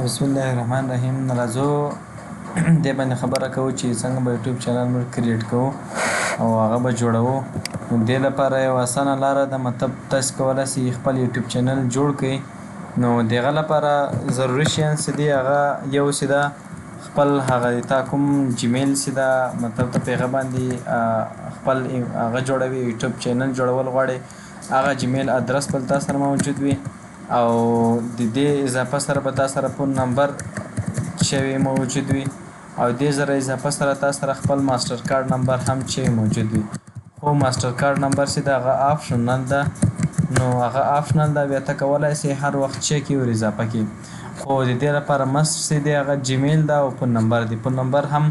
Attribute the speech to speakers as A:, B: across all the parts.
A: بسم الله الرحمن الرحیم. راځو دې باندې خبره کوو چې څنګه به یوټیوب چینل موږ کریټ کوو او هغه به جوړوو. نو دې لپاره یو اسانه لاره ده، مطلب تاسو کولی شئ خپل یوټیوب چینل جوړ کړئ. نو دغه لپاره ضروري شیان څه دي؟ هغه یو څه ده خپل هغه تا کوم جیمیل څه ده، مطلب ته په هغه باندې خپل هغه جوړوي، یوټیوب چینل جوړول غواړي، هغه جیمیل ادرس بل تاسو سره موجود وي او د دې اضافه سره به تاسو سره فون نمبر چې موجود وي او دې سره اضافه سره تاسو سره خپل ماستر کارت نمبر هم چې موجود وي. خو ماستر کارت نمبر چې دا هغه آپشنل ده، نو هغه آپشنل ده، بیا ته کولای شې هر وخت چک یې ور اضافه کړي. خو د دې لپاره مست چې دی هغه جیمیل ده او فون نمبر دی. فون نمبر هم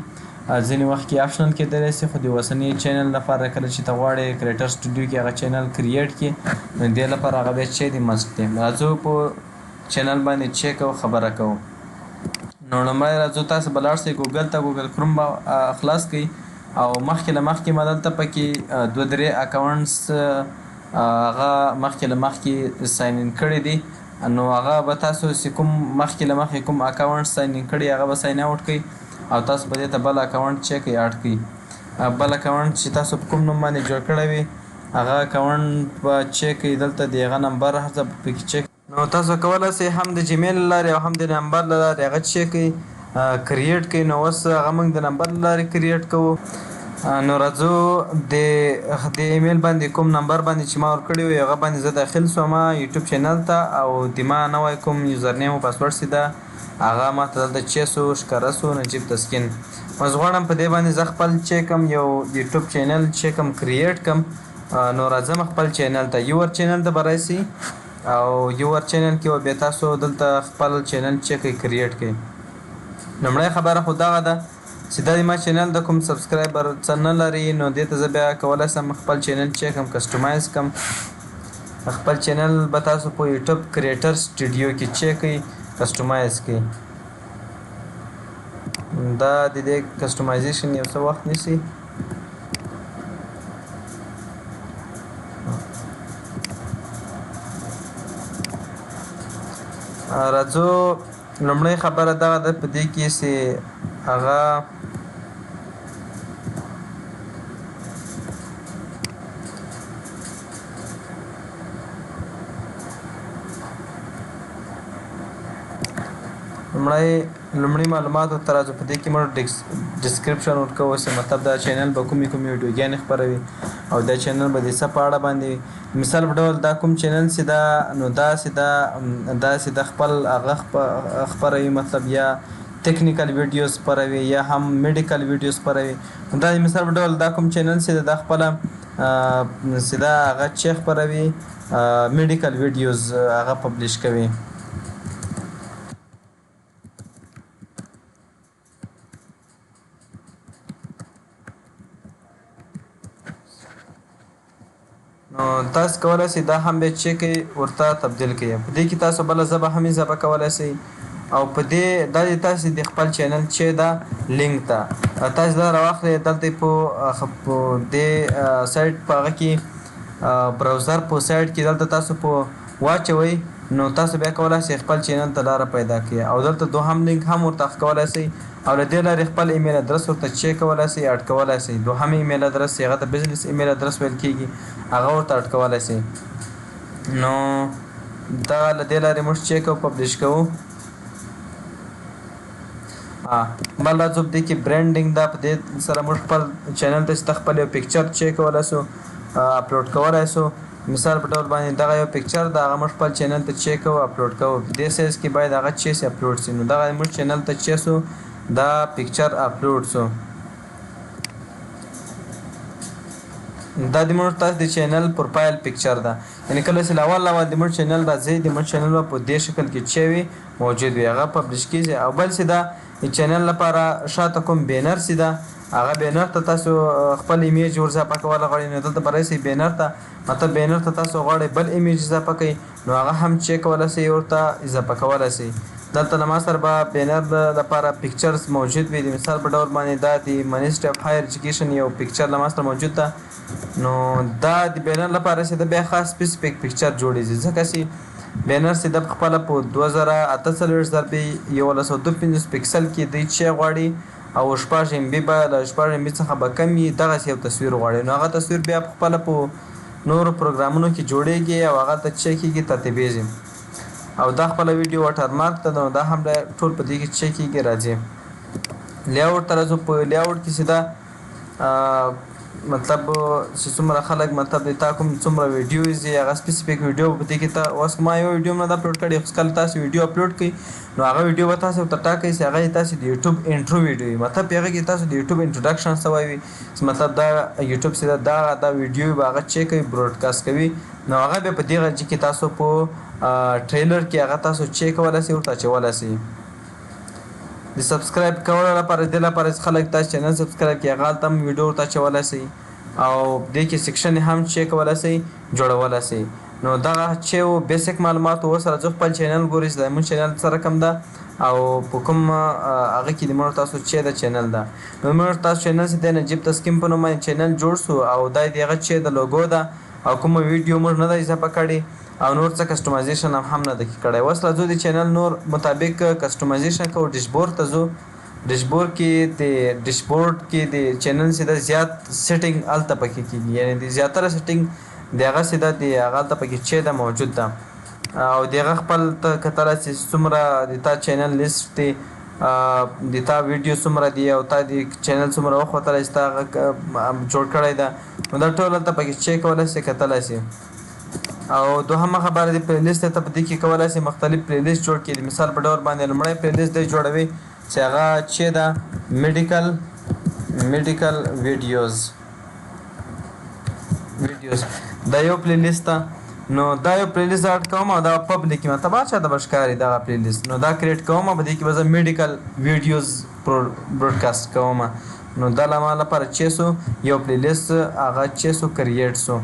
A: ځینې وخت کې آپشنل کېدلی شي، خو د اوسني چینل لپاره کله چې ته غواړې کریټر سټوډیو کې هغه چینل کریټ کړي، نو دې لپاره هغه بیا چې دی مست دی. راځو په چینل باندې چک او خبره کوو. نو لومړی راځو تاسو به لاړ شئ ګوګل ته، ګوګل کروم به خلاص کړئ او مخکې له مخکې ما دلته پکې دوه درې اکاونټس هغه مخکې له مخکې ساین ان کړي دي. نو هغه به تاسو چې کوم مخکې له مخکې کوم اکاونټ ساین ان کړي هغه به ساین اوټ کړئ او تاسو به دې ته بل اکاونټ چک اډ کړئ. بل اکاونټ چې تاسو په کوم نوم باندې جوړ کړی وي هغه اکاونټ به چک کړئ، دلته د هغه نمبر هر څه پکې چک. نو تاسو کولی شئ هم د جیمیل له لارې او هم د نمبر له لارې هغه چک کړئ، کریټ کړئ. نو اوس هغه موږ د نمبر له لارې کریټ کوو. نو راځو د ایمیل باندې کوم نمبر باندې چې ما ورکړی وي هغه باندې زه داخل شوم یوټیوب چینل ته او د ما نوی کوم یوزر نیم او پاسورډ چې ده هغه ما ته دلته چې سو ښکاره سو، نجیب تسکین. اوس غواړم په دې باندې زه خپل چې کوم یو یوټیوب چینل چې کوم کریټ کم. نو راځم خپل چینل ته، یور چینل ته به راشي او یور چینل کې به بیا تاسو دلته خپل چینل چې کوئ کریټ کړئ. لومړی خبره خو دغه ده چې دا ما چینل د کوم سبسکرایبر څه نه لري، نو دې ته زه بیا کولی شم خپل چینل چې کوم کسټمایز کم. خپل چینل به تاسو په یوټیوب کریټر سټوډیو کې چې کوئ کسټمایز کړئ. دا د دې کسټمایزیشن یو څه وخت نیسي. راځو لومړۍ خبره دغه ده په دې کې چې هغه لومړی معلوماتو ته راځو. په دې کې موږ ډسکرپشن ورکوو چې مطلب دا چینل به کومې کومې ویډیوګانې خپروي او دا چینل به د څه په اړه باندې، مثال په ډول دا کوم چینل چې ده نو داسې ده داسې د خپل هغه خپروي، مطلب یا ټیکنیکل ویډیوز خپروي یا هم میډیکل ویډیوز خپروي. دا مثال په ډول دا کوم چینل چې ده دا خپله چې ده هغه چې خپروي میډیکل ویډیوز هغه پبلش کوي. نو تاسو کولی شئ دا هم بیا چک ورته تبدیل کړئ. په دې کې تاسو بله ژبه هم اضافه کولی شئ او په دې دا د تاسو د خپل چینل چې ده لینک ته تاسو دا راواخلئ، دلته په دې سایټ په هغه کې براوزر په سایټ کې دلته تاسو په واچوئ، نو تاسو بیا کولی شئ خپل چینل ته لاره پیدا کړئ او دلته دوهم لینک هم ورته کولی شئ او له دې لارې خپل ایمیل ادرس ورته چک کولی شئ، اډ کولی شئ. دوهم ایمیل ادرس چې هغه ته بزنس ایمیل ادرس ویل کېږي هغه ورته اډ کولی شئ. نو دا له دې لارې موږ چک او پبلش کوو. بل راځو په دې کې برانډینګ ده. په دې سره موږ خپل چینل ته چې خپل یو پکچر چک کولی شو، اپلوډ کولی شو. مثال په ډول باندې دغه یو پکچر ده هغه موږ خپل چینل ته چک او اپلوډ کوو. په دې سایز کې باید هغه چې سي اپلوډ شي، نو دغه موږ چینل ته چې سو دا پکچر اپلوډ سو. دا د موږ تاسو د چینل پروفایل پکچر ده، یعنی کله چې اول اول د موږ چینل راځي د موږ چینل به په دې شکل کې چې وي موجود وي، هغه پبلش کیږي. او بل چې ده چینل لپاره شاته کوم بینر چې ده هغه بینر ته تاسو خپل ایمیج ور اضافه کول غواړئ، نو دلته به راشئ بینر ته، مطلب بینر ته تاسو غواړئ بل ایمیج اضافه کړئ، نو هغه هم چک کولی شئ ورته اضافه کولی شئ. دلته له ما سره به بینر لپاره پکچرز موجود وي. د مثال په ډول باندې دا د منسټري اف هایر ایجوکیشن یو پکچر له ما سره موجود ده، نو دا د بینر لپاره چې ده بیا خاص سپیسیفیک پکچر جوړېږي، ځکه چې بینر چې د خپله په 2048 ضرب 1152 پکسل کې دی چې غواړي او 16 ایم بي به له 16 ایم بي څخه به کم وي، دغسې یو تصویر غواړي. نو هغه تصویر بیا په خپله په نورو پروګرامونو کې جوړیږي او هغه ته چې کېږي ترتیبېږي. او دا خپله ویډیو واټرمارک ته ده، نو دا هم ټول په دې کې چې کېږي راځي. لیاوټ ته راځو. په لیاوټ کې چې دا مطلب چې څومره خلک مطلب د تا کوم څومره ویډیوز دي، هغه سپیسیفیک ویډیو په دې کې ته اوس ما یو ویډیو نه ده اپلوډ کړې، خو کله تاسو ویډیو اپلوډ کړئ نو هغه ویډیو به تاسو ورته ټاکئ چې هغه تاسو د یوټیوب انټرو ویډیو وي. مطلب په هغه کې تاسو د یوټیوب انټروډکشن سوی وي چې مطلب دا یوټیوب چې دا دا ویډیو به هغه چک کوي، براډکاسټ کوي. نو هغه بیا په دې غږ کې تاسو په ټریلر کې هغه تاسو چک کولای شئ، ورته اچولای شئ. د سبسکرایب کولو لپاره، د دې لپاره چې خلک تاسو چینل سبسکرایب کړي، هغه هلته هم ویډیو ورته اچولی شئ او دې کې سیکشن هم چې کولی شئ جوړولی شئ. نو دغه چې و بیسیک معلومات اوس راځو خپل چینل ګورئ چې زموږ چینل څه رقم ده او په کوم هغه کې د موږ تاسو چې د چینل ده. نو موږ تاسو چینل چې د نجیب تسکین په نوم باندې چینل جوړ سو او دا د هغه چې د لوګو ده او کومه ویډیو موږ نه ده اضافه کړې او نور څه کسټمایزیشن هم نه ده کړی. اوس راځو د چینل نور مطابق کسټمایزیشن کوو. ډیشبورډ ته ځو. ډیشبورډ کې د ډیشبورډ کې د چینل سیده زیات سیټینګ هلته پکې کېږي، یعنې د زیاتره سیټینګ د هغه سیده د هغه هلته پکې چې ده موجود ده. او د هغه خپل ته کتلی چې څومره د تا چینل لیست دی، د تا ویډیو څومره دی او تا د چینل څومره وخوتلی چې تا هغه جوړ کړی ده. نو دا ټول هلته پکې چې کولی شي کتلی شي. او دوهمه خبره د پلی لیست ته په دې کې کولای شئ مختلف پلی لیست جوړ کړئ. د مثال په ډول باندې لومړی پلی لیست دی جوړوي چې هغه چې ده میډیکل ویډیوز دا یو پلی لیست ده. نو دا یو پلی لیست اډ کوم او دا پبلک مطلب هر چاته به ښکاري دغه پلی لیست. نو دا کریټ کوم، په دې کې به زه میډیکل ویډیوز براډکاسټ کوم. نو دا له ما لپاره چې سو یو پلی لیست هغه چې سو کریټ سو.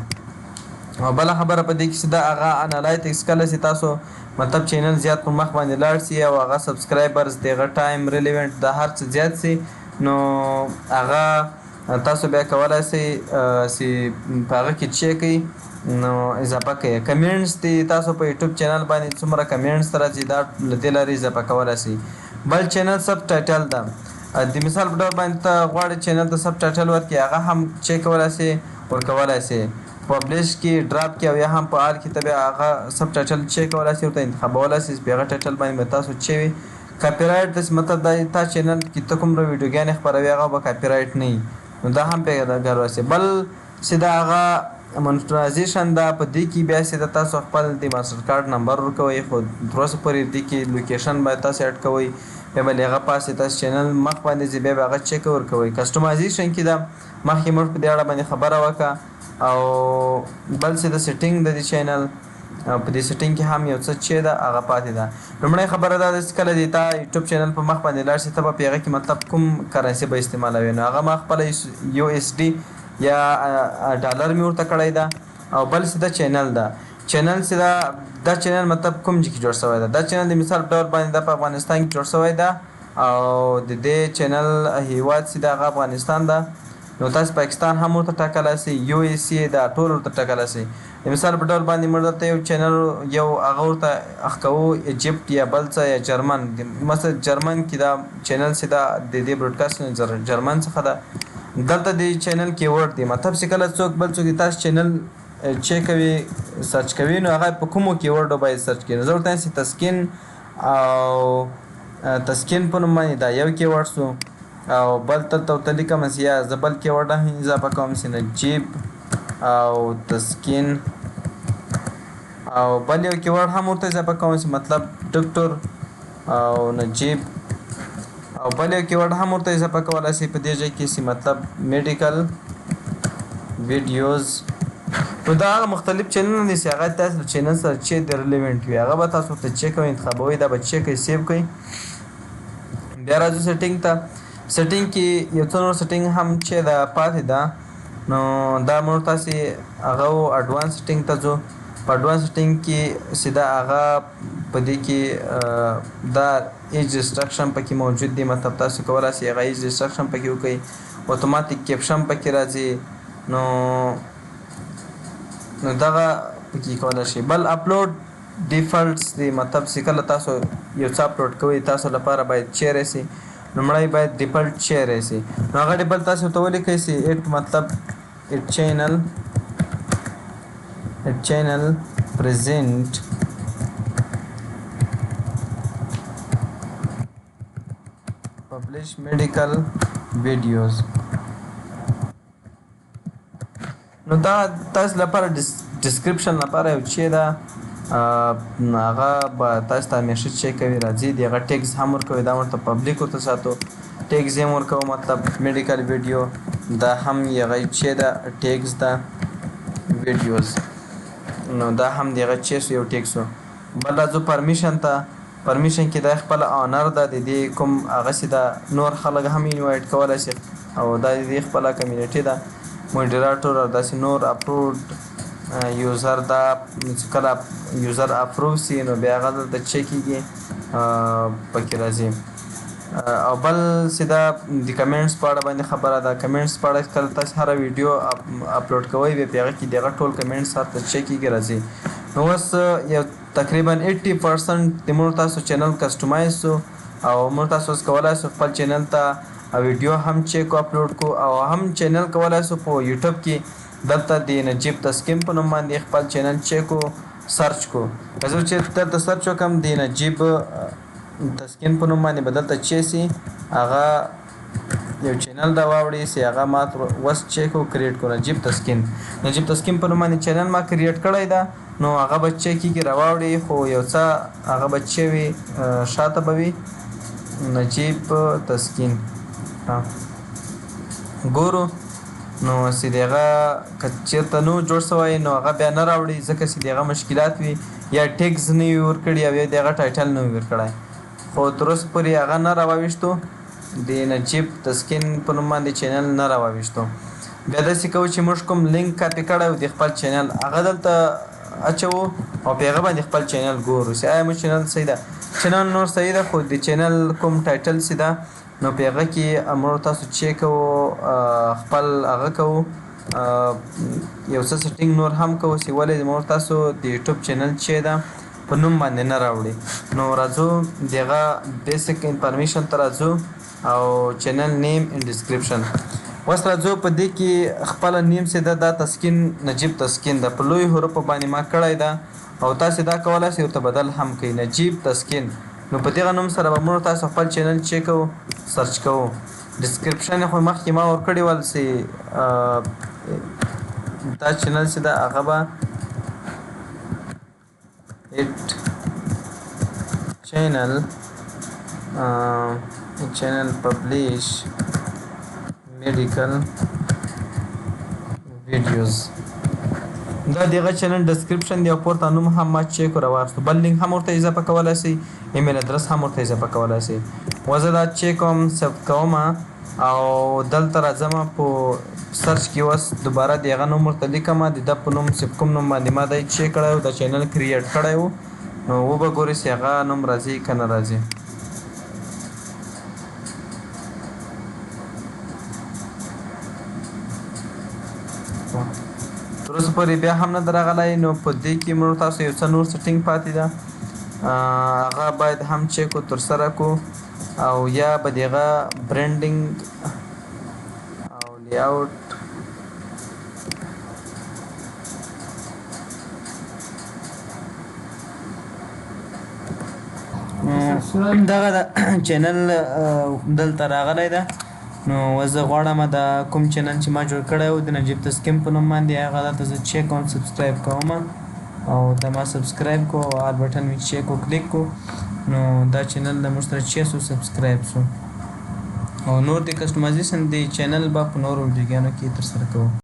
A: او بله خبره په دې کې چې دا هغه انالایټکس کله چې تاسو مطلب چینل زیات پر مخ باندې لاړ سي او هغه سبسکرایبرز د هغه ټایم ریلیونټ دا هر څه زیات سي، نو هغه تاسو بیا کولای سئ چې په هغه کې چک کړئ نو اضافه کړئ. کمنټس دي تاسو په یوټیوب چینل باندې څومره کمنټس راځي دا له دې لارې اضافه کولای سئ. بل چینل سب ټایټل ده. د مثال په ډول باندې ته غواړې چینل ته سب ټایټل ورکړې، هغه هم چک کولای سئ ورکولای سئ. پبلش کې ډراپ کې او یا هم په آل کې ته بیا هغه سب ټایټل چک کولای سئ، ورته انتخابولای سئ چې په هغه ټایټل باندې به تاسو چې وي. کاپي رایټ داسې مطلب دا تا چینل کې ته کومره ویډیوګانې خپروې هغه به کاپي رایټ نه وي، نو دا هم پیدا کولای سئ. بل چې دا هغه مونټرایزیشن ده، په دې کې بیا چې تاسو خپل د ماستر کارت نمبر ورکوئ، خو تر اوسه پورې دې کې لوکیشن باید تاسو اډ کوئ، بیا به له هغه پاسې تاسو چینل مخ باندې ځي، بیا به هغه چک ورکوئ. کسټمایزیشن کې ده مخکې موږ په دې اړه باندې خبره وکړه. او بل چې د سیټینګ د دې چینل په دې سیټینګ کې هم یو څه چې ده هغه پاتې ده. لومړی خبره دا ده چې کله دې تا یوټیوب چینل په مخ باندې لاړ شي ته به په هغه کې مطلب کوم کرنسي به استعمالوې، نو هغه ما خپله یو ایس ډي یا ډالر مې ورته کړی ده. او بل څه ده چینل ده، چینل چې ده دا چینل مطلب کوم ځای کې جوړ شوی ده. دا چینل د مثال په ډول باندې دا په افغانستان کې جوړ شوی ده او د دې چینل هیواد چې ده هغه افغانستان ده. نو تاسو پاکستان هم ورته ټاکلی شئ، یو ایس سی دا ټول ورته ټاکلی شئ. د مثال په ډول باندې موږ دلته یو چینل یو هغه ورته ښکوو ایجپټ یا بل څه یا جرمن، مثلا جرمن کې دا چینل چې ده د دې براډکاسټ جرمن څخه ده. دلته د چینل کیورډ دی، مطلب چې کله څوک بل څوک تاسو چینل چک کوي سرچ کوي نو هغه په کومو کیورډو باندې سرچ کوي. نو زه ورته وایم چې تسکین او تسکین په نوم باندې دا یو کیورډ سو، او بل دلته ورته لیکم چې یا زه بل کیورډ هم اضافه کوم چې نجیب او تسکین، او بل یو کیورډ هم ورته اضافه کوم چې مطلب ډاکټر او نجیب، او بل یو کیورډ هم ورته اضافه کولای شئ په دې ځای کې چې مطلب میډیکل ویډیوز. نو دا هغه مختلف چینلونه دي چې هغه تاسو له چینل سره چې د ریلیونټ وي هغه به تاسو ورته چک او انتخابوئ، دا به چک کوئ سیو کوئ. بیا راځو سیټینګ ته. سیټینګ کې یو څه نور سیټینګ هم چې دا پاتې ده، نو دا موږ تاسې هغه اډوانس سیټینګ ته ځو. په اډوانس سیټینګ کې چې دا هغه په دې کې دا ایج ریسټرکشن پکې موجود دی، مطلب تاسو کولای شئ هغه ایج ریسټرکشن پکې وکړئ، اتوماتیک کیپشن پکې راځي، نو دغه پکې کولای شئ. بل اپلوډ ډیفالټس دی، مطلب چې کله تاسو یو څه اپلوډ کوئ تاسو لپاره باید چی راشي، لومړی باید ډیفالټ چی راشي. نو هغه ډیفالټ تاسو ته ولیکئ چې اټ مطلب اټ چینل، اټ چینل پریزنٹ پبلش میډیکل ویډیوز. نو دا تاسو لپاره ډیسکریپشن لپاره یو چې ده، هغه به تاسو ته همیشه چک کوي راځي. دغه ټیګز هم ورکوي، دا ورته پبلک ورته ساتو، ټیګز هم ورکوو، مطلب میډیکل ویډیو دا هم یغه چې ده ټیګز ده ویډیوز، نو دا هم دغه چې یو ټیګ سو. بل راځو پرمیشن ته. پرمیشن کې دا خپل آنر ده، د دې کوم هغه سي ده نور خلک هم انوایټ کولای شي، او دا د دې خپله کمیونټي ده، موډریټور او داسې نور اپروډ یوزر دا چې کله یوزر اپروو سي نو بیا هغه دلته چک کیږي پکې راځي. او بل چې دا د کمنټس په اړه باندې خبره ده، کمنټس په اړه کله تاسو هره ویډیو اپلوډ کوئ بیا په هغه کې دغه ټول کمنټس هرته چک کیږي راځي. نو اوس یو تقریبا 80% د موږ تاسو چینل کسټمایز سو، او موږ تاسو اوس کولای سو خپل چینل ته ویډیو هم چک کو اپلوډ کو، او هم چینل کولای سو په یوټیوب کې دلته د نجیب تسکین په نوم باندې خپل چینل چک کو سرچ کو. که زه چې دلته سرچ وکم د نجیب تسکین په نوم باندې به دلته چې سي هغه یو چینل دا واوړي چې هغه ما وس چک کو کریټ کو. نجیب تسکین، نجیب تسکین په نوم باندې چینل ما کریټ کړی ده، نو هغه به چک کیږي راواوړي، خو یو څه هغه به چې وي شاته به وي نجیب تسکین. ګورو نو چې دغه که چېرته نو جوړ سوی نو هغه بیا نه راوړي، ځکه چې دغه مشکلات وي، یا ټیګز نه وي ورکړي او یا دغه ټایټل نه وي ورکړی. خو تر اوسه پورې هغه نه راوویشتو، د نجیب تسکین په نوم باندې چینل نه راوویشتو. بیا داسې کوو چې موږ کوم لینک کاپي کړی و د خپل چینل هغه دلته اچوو او په هغه باندې خپل چینل ګورو چې آیا موږ چینل صحیح ده. چینل نور صحیح ده، خو د چینل کوم ټایټل چې ده نو په هغه کې موږ تاسو چک کوو، خپل هغه کوو، یو څه سیټینګ نور هم کوو چې ولې موږ تاسو د یوټیوب چینل چې ده په نوم باندې نه راوړي. نو راځو دغه بیسیک انفارمیشن ته راځو او چینل نیم ان ډیسکریپشن. اوس راځو په دې کې خپله نیم چې ده دا تسکین نجیب تسکین ده، په لوی حروفو باندې ما کړی ده، او تاسې دا کولای شئ ورته بدل هم کړئ نجیب تسکین. نو په دغه نوم سره به موږ تاسو خپل چینل چک کوو سرچ کوو. ډیسکریپشن خو مخکې ما ورکړی ول چې دا چینل چې ده هغه به اټ چینل، چینل پبلش میډیکل ویډیوز. دا دغه چینل ډیسکریپشن دی، او پورته نوم هم ما چک راواخیستو. بل لینک هم ورته اضافه کولای شئ، ایمیل ادرس هم ورته اضافه کولای شئ. وزه دا چک کوم ثبت کوم او دلته راځم په سرچ کې اوس دوباره د هغه نوم ورته لیکم، د ده په نوم چې کوم نوم باندې ما دی چک کړی و، دا چینل کریټ کړی و، نو وبه ګوري چې هغه نوم راځي که نه راځي. تر اوسه پورې بیا هم نه دی راغلی. نو په دې کې موږ تاسو یو څه نور سیټینګ پاتې ده، هغه باید هم چک کو ترسره کو، او یا به دغه برانډینګ او لیاوټ دغه چینل دلته راغلی ده. نو زه غواړم دا کوم چینل چې ما جوړ کړی و د نجیب تسکین په نوم باندې هغه دلته زه چک کوم، سبسکرایب کوم، او دا ما سبسکرایب کو، آل بټن مې چک کو کلیک کو، نو دا چینل د موږ سره چک سو سبسکرایب سو. او نور د کسټمایزیشن د چینل به په نورو ویډیوګانو کې ترسره کوو.